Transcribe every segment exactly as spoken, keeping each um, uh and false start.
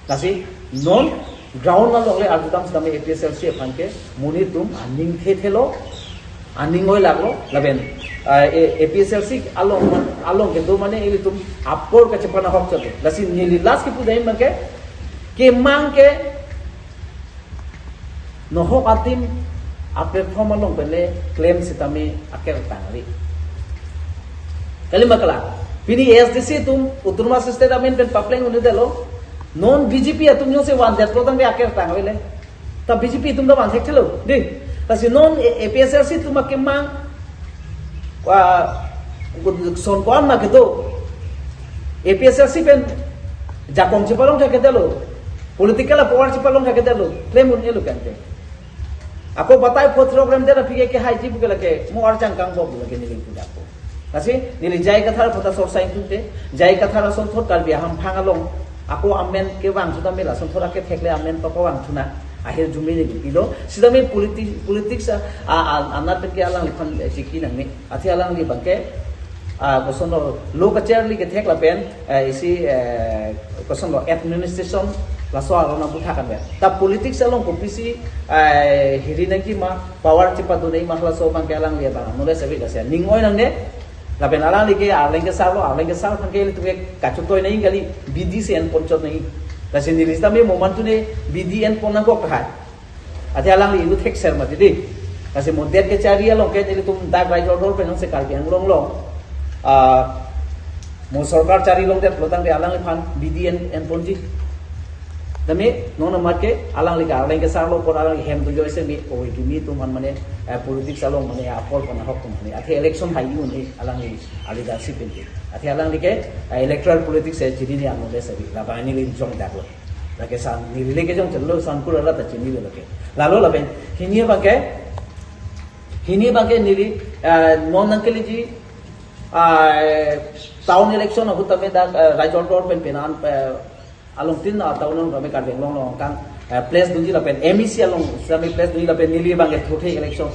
Lasi non ground along le arjudam sitame A P H L C aphan ke monit atum aning thethelo, aning oilaklo, lapen, ah, A-, A P H L C along, along kedo mane ilitum apor kachepana hok chot. Lasi neli last kepu dai abang ke, kemang ke nohok adim a-platform along pen le klem sitame aker tangri. Kali ma kala, pini A S D C atum Autonomous State amen pen papleng un-edetlo. Non B J P atum jongsi vandetlo tangte aker tangri le. Ta B J P atum ta van thekthelo, dei. Lasi non A-, A P H L C atum akemang, ah, son ko-an ma kedo. A P H L C pen jakong chepalong thekthelo. Political power chepalong thekthelo. Klem un-elo kante. Ako batai phot program dera pike ke hai ji puke lake mo arjang kang bob lake neli puja ko. Lasi neli J I Kathar phota sorsa ingtungte, J I Kathar asonthot Karbi ahamphang along ako amen kevang sitame la asonthot akethek le amen to kevang thu nang ahirjume neli pilo. Sitame politi-, politics a, a, a, anat pen ke alangliphan, eh, chiki nangne. Athe alangli abang ke, ah, kosonlo lo kacharli kethek lapen, eh, isi, eh, kosonlo administration laso aron aputhak kan ya. Ta politics along kopisi, eh, hiri nangji ma, power chepado nangji ma, laso abang ke alangli abang. Nole sabi lasi ning oi nangne. Lapen alangli ke Arleng Kesar lo, Arleng Kesar aphan ke ilitum ke kachotoi nangji kali, bidi si enpon chot nangji. Lasi neli sitame moman tune bidi enpon nangkok tahai. Athe alangli inut thekser mati dei. Lasi mo det kechari along ke nelitum dak Raijordhor pen jongsi Karbi Anglong along, ah, mo sorkar chari longdetlo tangte alangliphan bidi en, enponji. Tame non amat ke alangli ke Arleng Kesar lo apor alangli hem tu joise mi oi kimi atum aphan mane, eh, politics along mane apor pen ahok atum mane. Athe election hai un-e alangli a-leadership pen ke. Athe alangli ke, eh, electoral politics e chini ni amo desa bi. Labang neli jongdaklo. Lake san, neli le kejong chelo san kura la ta chinilo lake. Lalo lapen, hini abang ke, hini abang ke neli, eh, non nangkeleji, ah, eh, town election ahut tame dak, eh, Raijordhor pen penan, eh, along tin, ah, town along tame Karbi Anglong along kang, eh, place dunji lapen M E C along sitame place dunji lapen neli abang ke thurthe election.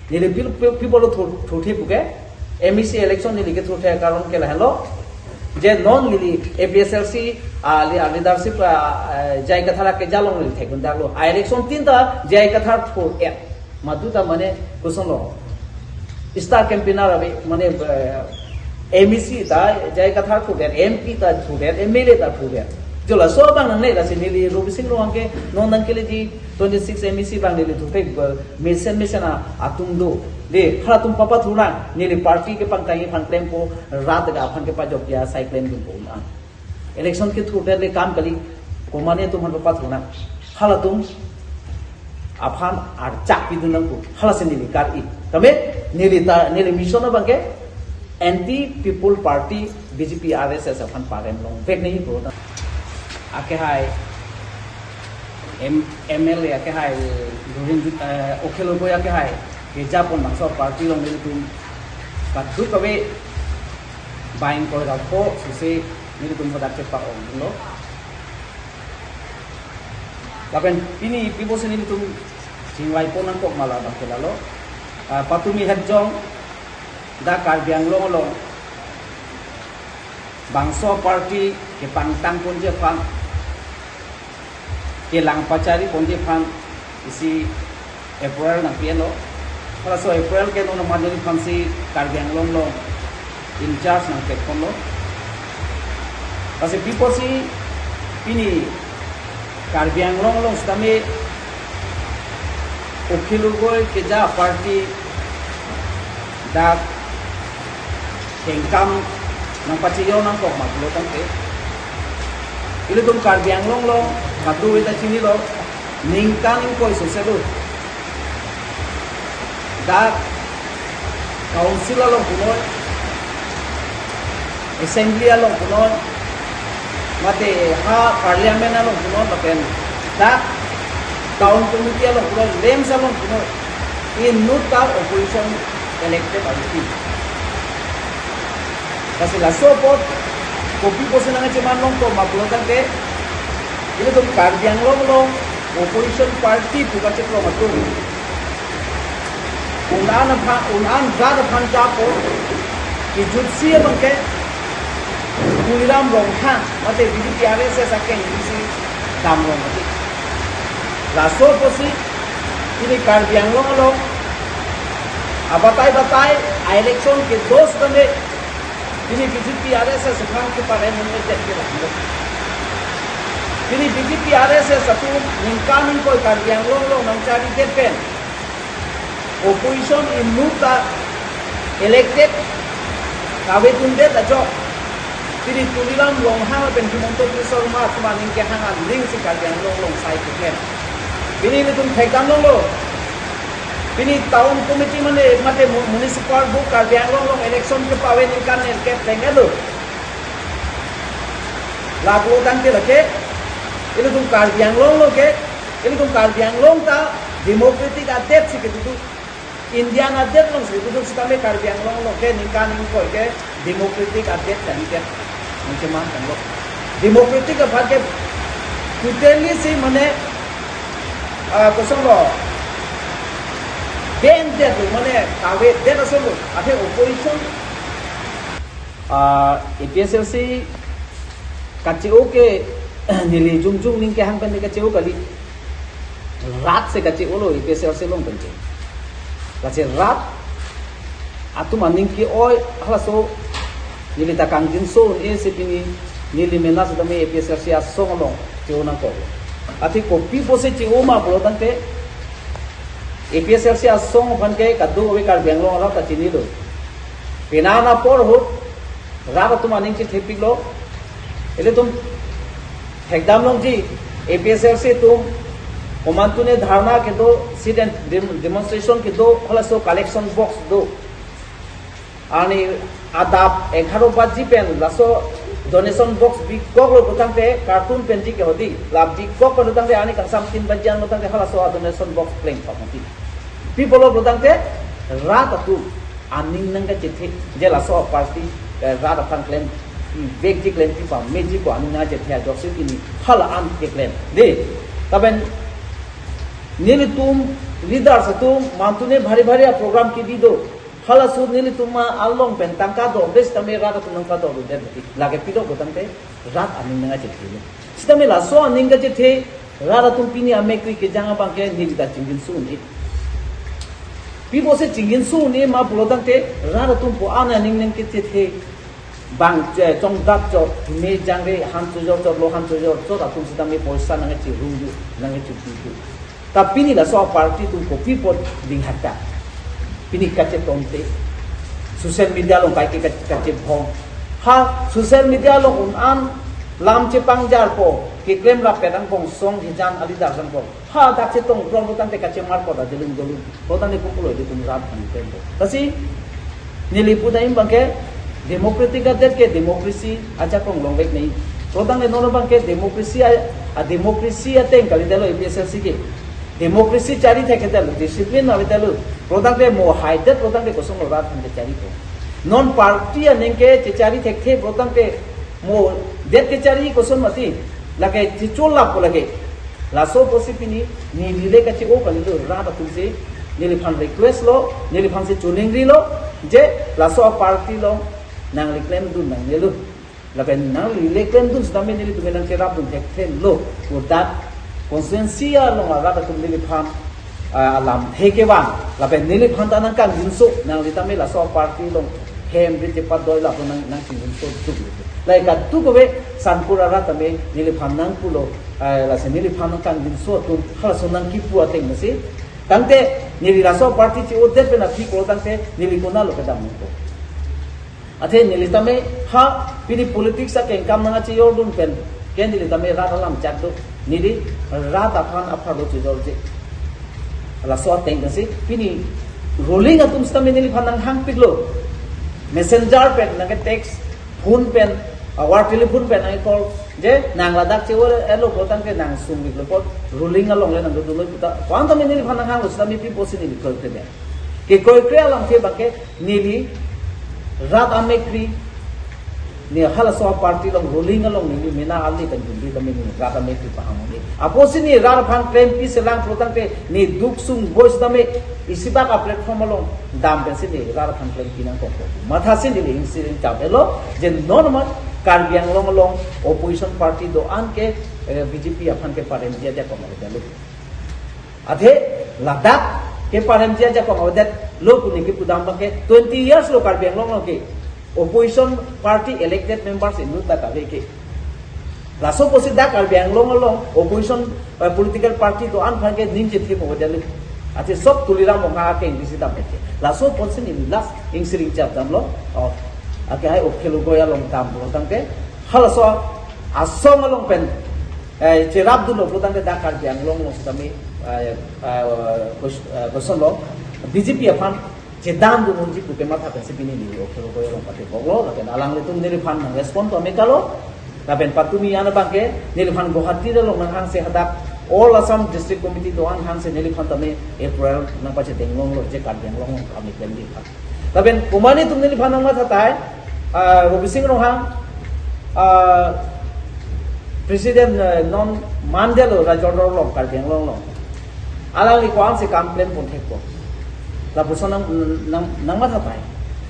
Neli pil-, pil-, people lo thur-, thurthe puke, M E C election neli ke thurthe karon ke lahelo. Je non neli A P H L C, ah, li-, ah, leadership, ah, ah, J I Kathar akeja along neli thekdun daklo. Ah, election tin ta J I Kathar thur-et. Madu ta mane kosonlo. Star campaigner abi mane, eh, M E C ta J I Kathar thur-et, M P ta thur-et, M L A ta thur-et. Jo laso abang nangne lasi neli Robising Ronghang ke non nangkeleji twenty-six M E C abang neli thurthe, eh, mesen mesen a, atum do. Dei, halatum papathur nang, neli party kepangtangji aphan klempo, rat ga aphan kepajokji asai klemdunpo nang. Election kethurdet le kam kali, komane atum aphan papathur nang. Halatum aphan archak pidun nangpo, halasi neli kar-i. Tame neli ta, neli mission abang ke anti people party B J P R S S aphan parem longvek nangji pu. Akehai M-, M L A akehai Lurin, eh, Akhil Gogoi akehai kejapon bangso party along nelitum kadokave bang ingkoi ra pho suse nelitum hadak chepa-onglo. Lapen pini pi pusi nelitum chingvaipon nangkok ma la abang ke lalo. Ah, patumi hajong dak Karbi Anglong along bangso party kepangtangponji aphan, kelang pachariponji aphan isi April nangpi-enlo. Halaso April ke non amat neliphansi Karbi Anglong along in charge nangpekponlo. Lasi pi pusi pini Karbi Anglong along sitame Akhil Gogoi keja party dak kengkam nangpacheyo nangkok ma pulo tangte, ilitum Karbi Anglong along kadokave ta chinilo, ningkan ingkoi sose lo dak council along punoi, assembly along punoi, mate ha parliament along punoi, lapen dak town committee along punoi, LAMPS along punoi, inut ta opposition elected aruti. Lasi laso apot kopi pusi nangcheman longpo ma pulo tangte, ilitum Karbi Anglong along opposition party pu kachekroi atum un-an aphan, un-an rat aphan japo, kejutsi abang ke Tuliram Ronghang mate B J P R S S akeng isi dam rong mati. Laso apotsi pini Karbi Anglong along abatai batai a-election kedo setame pini B J P R S S aphan keparemondet ke lang lo. Pini B J P R S S atum ningkan ingkoi Karbi Anglong along nangcharidet pen opposition inut ta elected kavedundet ajok pini Tuliram Ronghang pen Himanta Biswa Sarma atum aning kehang aling si Karbi Anglong along sai keklem. Pini ilitum thekdam longlo. Pini town committee mane mate mu-, municipal board Karbi Anglong along election kepave ningkan ningkan kep tengelo. Lapu tangte lake ilitum Karbi Anglong along ke, ilitum Karbi Anglong ta democratic adet si kedo, Indian adet along si kedo, setame Karbi Anglong along ke ningkan ingkoi ke democratic adet kan ke ningke man kan lo. Democratic aphan ke totally si mane, ah, kosong lo, ban det lo, mane kavedet ason lo, athe opposition, ah, A P H L C kache-o ke neli jongjong ning kehang pen kache-o kali. Rat si kache-o lo A P H L C along pen ke. Kache rat atum aning ke-oi halaso neli ta kangjinso un-e si pini neli mena setame A P H L C asong along che-o nangkok. Athe kopi pusi che-o ma pulo tangte A P H L C asong aphan ke kadokave Karbi Anglong arat ta chinilo. Penang apor ahut rat atum aning chethepiklo. Ilitum thekdam longji, A P H L C atum komantu ne dharna kedo, sit and dem-, demonstration kedo, halaso collection box do. Ani adap egharo baji pen laso donation box bikok lo putangte, carton penji ke hodi, la bikok lo tangte ani kangsam tin baji an lo tangte halaso donation box plengthok mati. Pi pulo putangte rat atum aning nangkachethe, je laso party, eh, rat aphan klemvekji, klempi pameji ko aning nangkachethe ajoksi pini hala an keklem. De, lapen nelitum leaders atum mantu ne bhari bhari a-program kebi do. Halaso nelitum along pen tangka do, bes tame rat atum nangkadokdet mati. Lake pilo putangte rat aning nangkachethe. Setame laso aning kachethe rat atum pini amekkri kejang abang ke neli ta chingjinso un-e. Pi pusi chingjinso un-e ma pulo tangte rat atum pu an aning nangkachethe. Bang, eh, chongdat chot, me jangre han chojor chot, lo han chojor chot atum setame poisa nangkachirungju, nangkachipitu. Ta pini laso party atum kopi apot dinghaka. Pini kachetongte. Social media along kaike kache-, kachebhong. Ha, social media along un-an lam chepangjarpo, keklem rap pedang bong song hijan a-leader jangpo. Ha, dak chetong pron putangte kachemarpo ta delung dolung. Putangte kopulo ilitum rat aphan klempo. Lasi neli pu dam abang ke democratic adet ke democracy ajakong longvek nei. Putangte non abang ke democracy a, a-democracy ateng kalidetlo A P H L C ke. Democracy chari thekthedetlo, discipline avedetlo. Putangte mo haidet putangte kosonlo rat aphan kecharipo. Non party aning ke chechari thekthe putangte mo det kechari koson mati. Lake chicholappo lake. Laso apotsi pini neli le kache-o kalilo rat atum si, neliphan request lo, neliphan si choningrilo, je laso a-party along nangli klemdun nangnelo. Lapen nangli le klemdun setame nelitum nangcherapdun thekthelo. Pu dak constituency along arat atum neliphan, ah, alamthe kevang. Lapen neliphan ta nangkangjinso, nangli tame laso a-party along hem rit chepadoi lapu nang, nangchingjinso duk. Lake kadokave Sangkur arat tame neliphan nangpulo, ah, lasi neliphan nangkangjinso atum halaso nangkipu ateng masi. Tangte neli laso party che-odet pen aphi pulo tangte neli konatlo kedam nangpo. Athe neli tame ha pini politics akengkam nangkachejordun pen ke neli tame rat alam chak do. Neli rat aphan apharlo chejorje. Laso ateng si pini ruling atum setame neliphan nanghangpiklo. Messenger pen nangke-text, phone pen, ah, war telephone pen nangke-call. Je nang ladak che-o-etlo pulo tangte nang sungviklo apot ruling along le nangdodunlo puta. Ko-an tame neliphan nanghanglo setame pi pusi neli kroikre det. Kekroikre alamthe abang ke neli rat amekkri, ne halaso a-party along ruling along neli mena ale kan jumbi tame neli rat amekkri paham neli. Apotsi neli rat aphan klempi selang pulo tangte neli duk sung voice tame isibak a-platform along dam pensi neli rat aphan klempi nangkokpo. Mathasi neli incident chap-etlo, je non ma Karbi Anglong along opposition party do-an ke, eh, B J P aphan ke paremji ajakong avedet lo. Athe ladak ke paremji ajakong avedet lo pu neli kepudam abang ke twenty years lo Karbi Anglong along ke opposition party elected members inut ta kave ke. Laso apotsi dak Karbi Anglong along opposition, eh, political party do-an aphan ke ning chethe mo avedet lo. Athe sok Tuliram Ronghang akeng bisi dam ke. Laso apotsi neli last ingsiring chap damlo. Oh, ake hai Akhil Gogoi along damlo tangte. Halaso asong along pen, eh, cherapdunlo pulo tangte dak Karbi Anglong along sitame, eh, eh, kos-, eh, kosonlo. B J P aphan chedamdun unji pu kematha pensi pini neli Akhil Gogoi along pati boklo, lapen alanglitum neliphan nang respond to mekalo, lapen patumi an abang ke neliphan Guwahati along nanghangse hadak All Assam District Committee do-an hangse neliphan tame April nangpachedeng longlo je Karbi Anglong kami klemdi phan. Lapen komat netum neliphan nangmathatai, ah, Robising Ronghang, ah, President, eh, non mandelo Rajor along Karbi Anglong along. Alangli ko-ansi kam klem pon thekpo. Lapuson nang, nang, nangmathatai.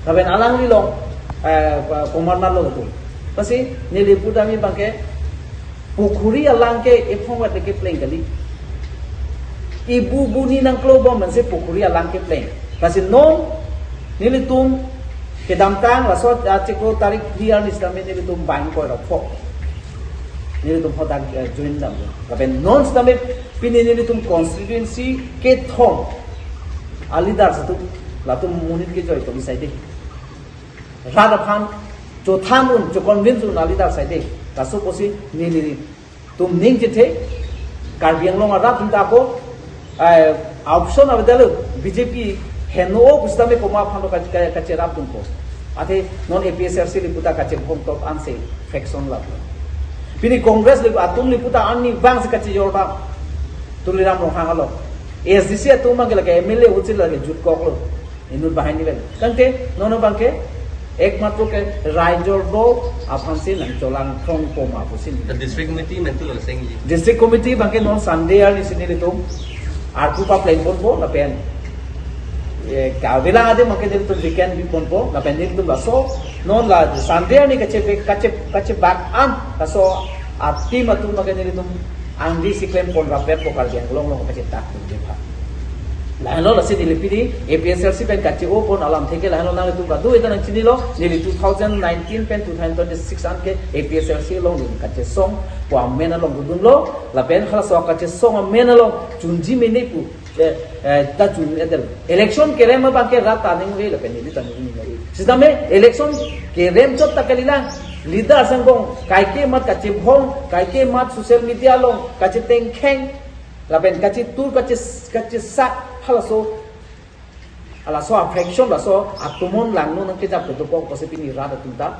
Lapen alangli along, eh, pa-, komat lo tu. Lasi neli pudam abang ke pukhuri alang ke ephong vet kepleng kali. Ibu buni nangklobom pensi pukhuri alang kepleng. Lasi non nelitum kedamtang laso achiklo tarik phli arni sitame nelitum bang koi rok phok. Nelitum hodak, eh, join dam. Lapen non sitame pini nelitum constituency kethom a-leaders atum latum monit kejoi tong sai de. Rat aphan chothan un, cho-convince un a-leaders sai de. Laso apotsi nelitum ning chethe, Karbi Anglong arat atum ta ako, eh, option avedet lo, B J P heno pusitame komat aphan lo ka-, ka-, kacherapdunpo. Athe non A P H L C lipu ta kachebhong top anse faction lo. Pini Congress lipu atum lipu ta arnivang si kachejor dam. Tuliram Ronghang along. A S D C atum abang ke lake M L A ahut si lake jutkoklo. Inut banghini pen. Tangte non abang ke ekmatro ke Rajor do aphansi nangcholang thongpo ma pusi. The district committee mentu lo sengji. District committee abang ke non Sunday arni si nelitum arpu papleng ponpo lapen, eh, kavelang adim abang ke nelitum weekend bi ponpo lapen nelitum laso non la Sunday arni kache, kache, kachebak an laso a-team atum abang ke nelitum angdi si klem pon rapet po Karbi Anglong along kachetak pon je pha. Lahenlo lasi neli pini A P H L C pen kache-o pon alamthe ke lahenlo, nanglitum kado-eta nangchinilo, neli two thousand nineteen pen two thousand twenty-six an ke A P H L C along neli kachesong pu amen along dodunlo, lapen halaso kachesong amen along chunji mene pu, eh, eh, ta chun edel. Election kerem abang ke rat ta ning-e lapen neli ta ning-e. Sitame election kerem chot ta kalilang. Leader sangkong, kaike mat kachebhong, kaike mat social media along kachetengkheng, lapen kachetur, kache, kachesak, halaso, halaso a-faction, laso atomon langno nangkejap kedokok pusi pini rat atum ta